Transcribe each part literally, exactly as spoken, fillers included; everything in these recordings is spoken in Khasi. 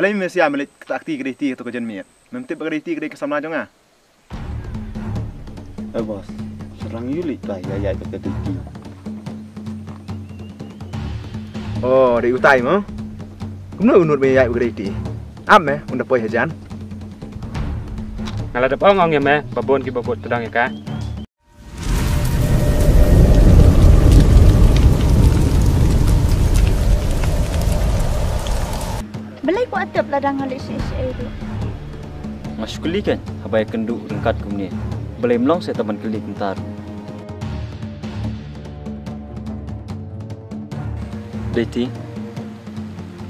Ei me sia, me leit kata kti ka Daiti, kata ka jingmut. Mem tip ba ka Daiti ka dei ka samla jong nga. Eh boss, syrang ïa u leit tai ïa ïa ka Daiti. Oh, dei utai mo. Kumno u nud me ïa ïa ka Daiti? Ap me, un da poi hajan. Nga la dep ong ong ïa me, ba bun kiba bud tdong ïa ka. Balei ko atep lada nga leh shi shi ai ruh. Nga shu kylli kan, haba ïa kynduh ryngkat kumne. Balei mlong se taban kylli kumta ruh. Daiti,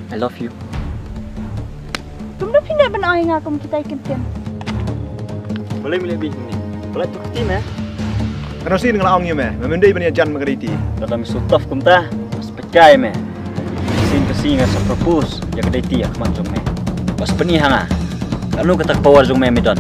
I love you. Kumno phi neh ban ong ïa nga kum kitai kyntien. Balei me leh beiñ kumne? Balei tu kti me? Kano sien nga la ong ïa me, me mendei ban ïa jan me ka Daiti. Lada me shu tough kumta, mas pekai me. Sien ka sngi nga sa propose ïa ka Daiti ha khmat jong me. Bas pyni ha nga. Kano kata ka power jong me me don.